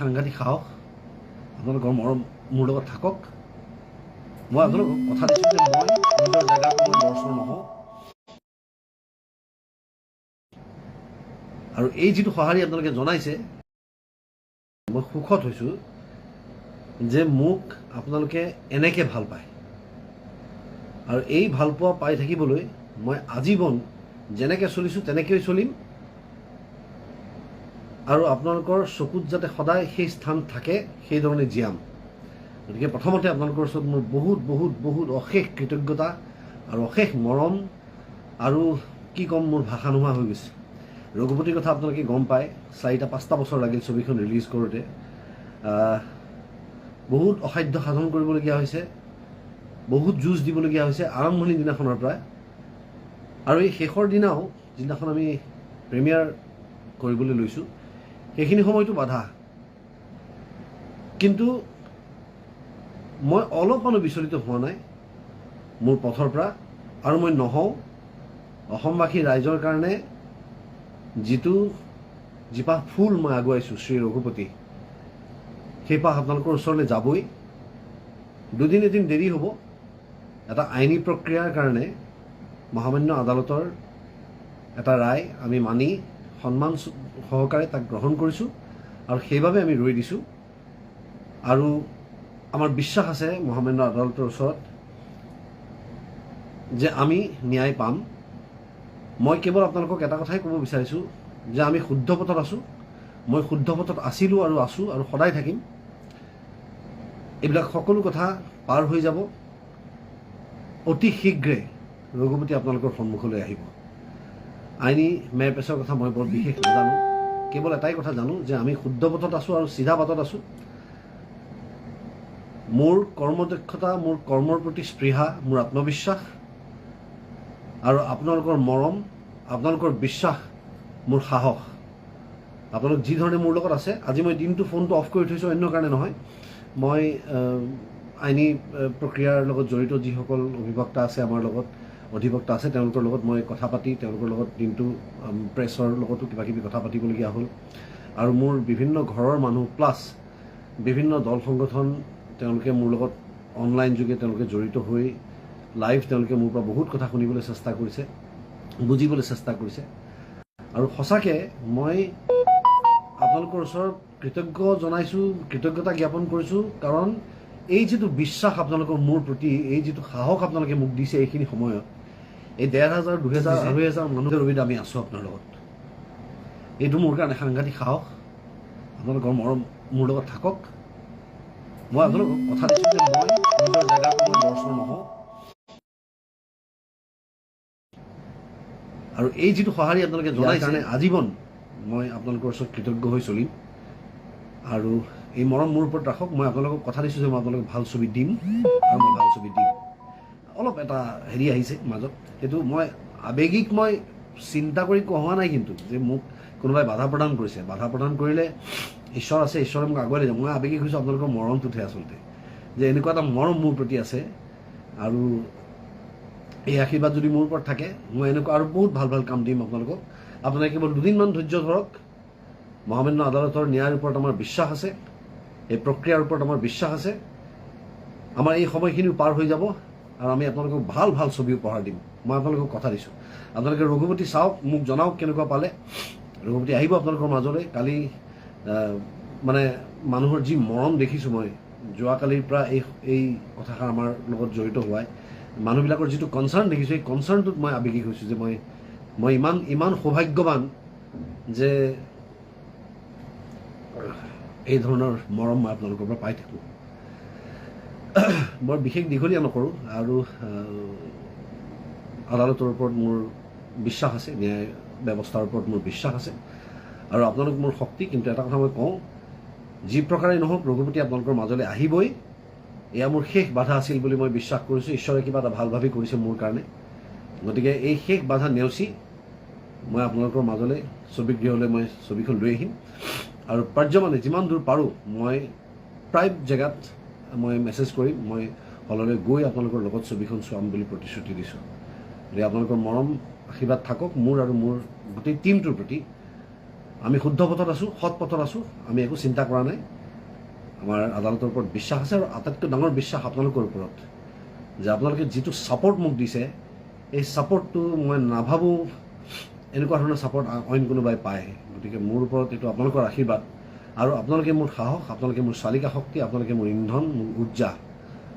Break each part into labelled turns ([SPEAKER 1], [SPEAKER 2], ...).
[SPEAKER 1] সাংঘাতিক সাহস। আপোনালোকৰ মৰম মোৰ লগত থাকক। মই আপোনালোকক কথা দিছোঁ যে মই নিজৰ জেগাৰ পৰা মই লৰচৰ নহওঁ। আৰু এই যিটো সঁহাৰি আপোনালোকে জনাইছে, মই সুখত হৈছোঁ যে মোক আপোনালোকে এনেকৈ ভাল পায়। আৰু এই ভালপোৱা পাই থাকিবলৈ মই আজীৱন যেনেকৈ চলিছোঁ তেনেকৈয়ে চলিম। আৰু আপোনালোকৰ চকুত যাতে সদায় সেই স্থান থাকে সেইধৰণে জীয়াম। গতিকে প্ৰথমতে আপোনালোকৰ ওচৰত মোৰ বহুত বহুত বহুত অশেষ কৃতজ্ঞতা আৰু অশেষ মৰম, আৰু কি ক'ম, মোৰ ভাষা নোহোৱা হৈ গৈছে। ৰঘুপতিৰ কথা আপোনালোকে গম পায়, 4-5টা বছৰ লাগিল ছবিখন ৰিলিজ কৰোঁতে। বহুত অসাধ্য সাধন কৰিবলগীয়া হৈছে, বহুত যুঁজ দিবলগীয়া হৈছে আৰম্ভণিৰ দিনাখনৰ পৰাই। আৰু এই শেষৰ দিনাও যিদিনাখন আমি প্ৰিমিয়াৰ কৰিবলৈ লৈছোঁ, সেইখিনি সময়তো বাধা, কিন্তু মই অলপমানো বিচলিত হোৱা নাই মোৰ পথৰ পৰা, আৰু মই নহওঁ। অসমবাসী ৰাইজৰ কাৰণে যিটো যিপাহ ফুল মই আগুৱাইছোঁ শ্ৰী ৰঘুপতি, সেইপাহ আপোনালোকৰ ওচৰলৈ যাবই। দুদিন এদিন দেৰি হ'ব। এটা আইনী প্ৰক্ৰিয়াৰ কাৰণে মহামান্য আদালতৰ এটা ৰায় আমি মানি সন্মান সহকাৰে তাক গ্ৰহণ কৰিছোঁ, আৰু সেইবাবে আমি ৰৈ দিছোঁ। আৰু আমাৰ বিশ্বাস আছে মহামান্য আদালতৰ ওচৰত যে আমি ন্যায় পাম। মই কেৱল আপোনালোকক এটা কথাই ক'ব বিচাৰিছোঁ যে আমি শুদ্ধ পথত আছোঁ। মই শুদ্ধ পথত আছিলোঁ আৰু আছোঁ আৰু সদায় থাকিম। এইবিলাক সকলো কথা পাৰ হৈ যাব। অতি শীঘ্ৰে ৰঘুপতি আপোনালোকৰ সন্মুখলৈ আহিব। আইনী মেৰ পেচৰ কথা মই বৰ বিশেষ নাজানো, কেৱল এটাই কথা জানো যে আমি শুদ্ধ পথত আছোঁ আৰু চিধা বাটত আছোঁ। মোৰ কৰ্মদক্ষতা, মোৰ কৰ্মৰ প্ৰতি স্পৃহা, মোৰ আত্মবিশ্বাস আৰু আপোনালোকৰ মৰম, আপোনালোকৰ বিশ্বাস মোৰ সাহস। আপোনালোক যি ধৰণে মোৰ লগত আছে, আজি মই দিনটো ফোনটো অফ কৰি থৈছোঁ, অন্য কাৰণে নহয়। মই আইনী প্ৰক্ৰিয়াৰ লগত জড়িত যিসকল অভিবক্তা আছে, আমাৰ লগত অধিবক্তা আছে, তেওঁলোকৰ লগত মই কথা পাতি, তেওঁলোকৰ লগত দিনটো প্ৰেছৰ লগতো কিবা কিবি কথা পাতিবলগীয়া হ'ল। আৰু মোৰ বিভিন্ন ঘৰৰ মানুহ প্লাছ বিভিন্ন দল সংগঠন, তেওঁলোকে মোৰ লগত অনলাইন যোগে তেওঁলোকে জড়িত হৈ লাইভ তেওঁলোকে মোৰ পৰা বহুত কথা শুনিবলৈ চেষ্টা কৰিছে, বুজিবলৈ চেষ্টা কৰিছে। আৰু সঁচাকৈ মই আপোনালোকৰ ওচৰত কৃতজ্ঞ জনাইছোঁ, কৃতজ্ঞতা জ্ঞাপন কৰিছোঁ। কাৰণ এই যিটো বিশ্বাস আপোনালোকৰ মোৰ প্ৰতি, এই যিটো সাহস আপোনালোকে মোক দিছে এইখিনি সময়ত, এই 1,500, 2,000, 2,500 মানুহৰ ৰবিত আমি আছোঁ আপোনাৰ লগত, এইটো মোৰ কাৰণে সাংঘাতিক সাহস। আপোনালোকৰ মৰম মোৰ লগত থাকক। মই আপোনালোকক কথা দিছোঁ যে মই নিজৰ জেগাৰ পৰা মই লৰচৰ নহওঁ। আৰু এই যিটো সঁহাৰি আপোনালোকে জনাইছে, কাৰণে আজীৱন মই আপোনালোকৰ ওচৰত কৃতজ্ঞ হৈ চলিম। আৰু এই মৰম মোৰ ওপৰত ৰাখক। মই আপোনালোকক কথা দিছোঁ যে মই আপোনালোকক ভাল ছবি দিম, আৰু মই ভাল ছবি দিম। অলপ এটা হেৰি আহিছে মাজত, সেইটো মই আৱেগিক মই চিন্তা কৰি কোৱা নাই কিন্তু, যে মোক কোনোবাই বাধা প্ৰদান কৰিছে। বাধা প্ৰদান কৰিলে ঈশ্বৰ আছে, ঈশ্বৰে মোক আগুৱাই লৈ যাব। মই আৱেগিক হৈছোঁ আপোনালোকৰ মৰমটোতহে আচলতে, যে এনেকুৱা এটা মৰম মোৰ প্ৰতি আছে। আৰু এই আশীৰ্বাদ যদি মোৰ ওপৰত থাকে, মই এনেকুৱা আৰু বহুত ভাল ভাল কাম দিম আপোনালোকক। আপোনালোকে কেৱল দুদিনমান ধৈৰ্য ধৰক। মহামান্য আদালতৰ ন্যায়ৰ ওপৰত আমাৰ বিশ্বাস আছে, এই প্ৰক্ৰিয়াৰ ওপৰত আমাৰ বিশ্বাস আছে। আমাৰ এই সময়খিনিও পাৰ হৈ যাব আৰু আমি আপোনালোকক ভাল ভাল ছবি উপহাৰ দিম। মই আপোনালোকক কথা দিছোঁ। আপোনালোকে ৰঘুপতি চাওক, মোক জনাওক কেনেকুৱা পালে। ৰঘুপতি আহিব আপোনালোকৰ মাজলৈ কালি। মানে মানুহৰ যি মৰম দেখিছোঁ মই যোৱাকালিৰ পৰা, এই কথাষাৰ আমাৰ লগত জড়িত হোৱাই মানুহবিলাকৰ যিটো কনচাৰ্ণ দেখিছোঁ, এই কনচাৰ্ণটোত মই আৱেগিক হৈছোঁ যে মই মই ইমান ইমান সৌভাগ্যৱান যে এই ধৰণৰ মৰম মই আপোনালোকৰ পৰা পাই থাকোঁ। বৰ বিশেষ দীঘলীয়া নকৰোঁ। আৰু আদালতৰ ওপৰত মোৰ বিশ্বাস আছে, ন্যায় ব্যৱস্থাৰ ওপৰত মোৰ বিশ্বাস আছে, আৰু আপোনালোক মোৰ শক্তি। কিন্তু এটা কথা মই কওঁ, যি প্ৰকাৰেই নহওক ৰঘুপতি আপোনালোকৰ মাজলৈ আহিবই। এয়া মোৰ শেষ বাধা আছিল বুলি মই বিশ্বাস কৰিছোঁ। ঈশ্বৰে কিবা এটা ভাল ভাবি কৰিছে মোৰ কাৰণে। গতিকে এই শেষ বাধা নেওচি মই আপোনালোকৰ মাজলৈ ছবিগৃহলৈ মই ছবিখন লৈ আহিম। আৰু পাৰ্যমানে যিমান দূৰ পাৰোঁ মই প্ৰায় জেগাত মই মেছেজ কৰিম, মই হললৈ গৈ আপোনালোকৰ লগত ছবিখন চোৱাম বুলি প্ৰতিশ্ৰুতি দিছোঁ। গতিকে আপোনালোকৰ মৰম আশীৰ্বাদ থাকক মোৰ আৰু মোৰ গোটেই টীমটোৰ প্ৰতি। আমি শুদ্ধ পথত আছোঁ, সৎ পথত আছোঁ, আমি একো চিন্তা কৰা নাই। আমাৰ আদালতৰ ওপৰত বিশ্বাস আছে আৰু আটাইতকৈ ডাঙৰ বিশ্বাস আপোনালোকৰ ওপৰত, যে আপোনালোকে যিটো ছাপৰ্ট মোক দিছে, এই ছাপৰ্টটো মই নাভাবোঁ এনেকুৱা ধৰণৰ ছাপৰ্ট অইন কোনোবাই পায়। গতিকে মোৰ ওপৰত এইটো আপোনালোকৰ আশীৰ্বাদ আৰু আপোনালোকে মোৰ সাহস, আপোনালোকে মোৰ চালিকা শক্তি, আপোনালোকে মোৰ ইন্ধন, মোৰ উৰ্জা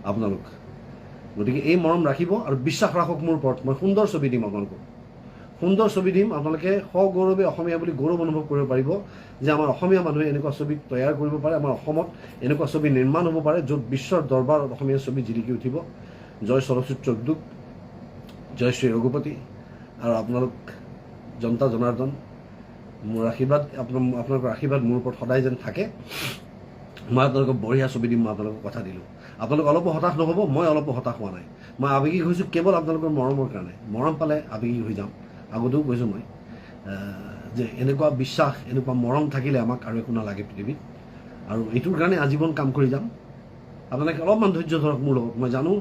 [SPEAKER 1] আপোনালোক। গতিকে এই মৰম ৰাখিব আৰু বিশ্বাস ৰাখক মোৰ ওপৰত। মই সুন্দৰ ছবি দিম আপোনালোকক, সুন্দৰ ছবি দিম। আপোনালোকে সগৌৰৱে অসমীয়া বুলি গৌৰৱ অনুভৱ কৰিব পাৰিব যে আমাৰ অসমীয়া মানুহে এনেকুৱা ছবি তৈয়াৰ কৰিব পাৰে, আমাৰ অসমত এনেকুৱা ছবি নিৰ্মাণ হ'ব পাৰে য'ত বিশ্বৰ দৰবাৰত অসমীয়া ছবি জিলিকি উঠিব। জয় চলচ্চিত্ৰ উদ্যোগ, জয় শ্ৰী ৰঘুপতি। আৰু আপোনালোক জনতা জনাৰ্দন, মোৰ আশীৰ্বাদ, আপোনালোকৰ আশীৰ্বাদ মোৰ ওপৰত সদায় যেন থাকে। মই আপোনালোকক বঢ়িয়া ছবি দিম, মই আপোনালোকক কথা দিলোঁ। আপোনালোক অলপো হতাশ নহ'ব, মই অলপো হতাশ হোৱা নাই। মই আৱেগিক হৈছোঁ কেৱল আপোনালোকৰ মৰমৰ কাৰণে। মৰম পালে আৱেগিক হৈ যাম। আগতেও কৈছোঁ মই যে এনেকুৱা বিশ্বাস, এনেকুৱা মৰম থাকিলে আমাক আৰু একো নালাগে পৃথিৱীত। আৰু এইটোৰ কাৰণে আজীৱন কাম কৰি যাম। আপোনালোকে অলপমান ধৈৰ্য ধৰক মোৰ লগত। মই জানো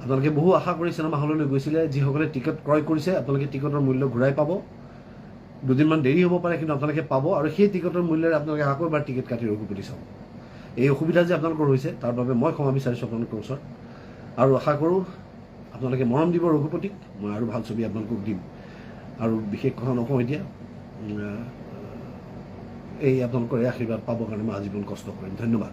[SPEAKER 1] আপোনালোকে বহু আশা কৰি চিনেমা হললৈ গৈছিলে। যিসকলে টিকট ক্ৰয় কৰিছে, আপোনালোকে টিকটৰ মূল্য ঘূৰাই পাব। দুদিনমান দেৰি হ'ব পাৰে, কিন্তু আপোনালোকে পাব। আৰু সেই টিকটৰ মূল্যৰে আপোনালোকে আকৌ এবাৰ টিকট কাটি ৰঘুপতি চাব। এই অসুবিধা যে আপোনালোকৰ হৈছে, তাৰ বাবে মই ক্ষমা বিচাৰিছোঁ আপোনালোকৰ ওচৰত। আৰু আশা কৰোঁ আপোনালোকে মৰম দিব ৰঘুপতিক, মই আৰু ভাল ছবি আপোনালোকক দিম। আৰু বিশেষ কথা নকওঁ এতিয়া। এই আপোনালোকৰ এই আশীৰ্বাদ পাবৰ কাৰণে মই আজীৱন কষ্ট কৰিম। ধন্যবাদ।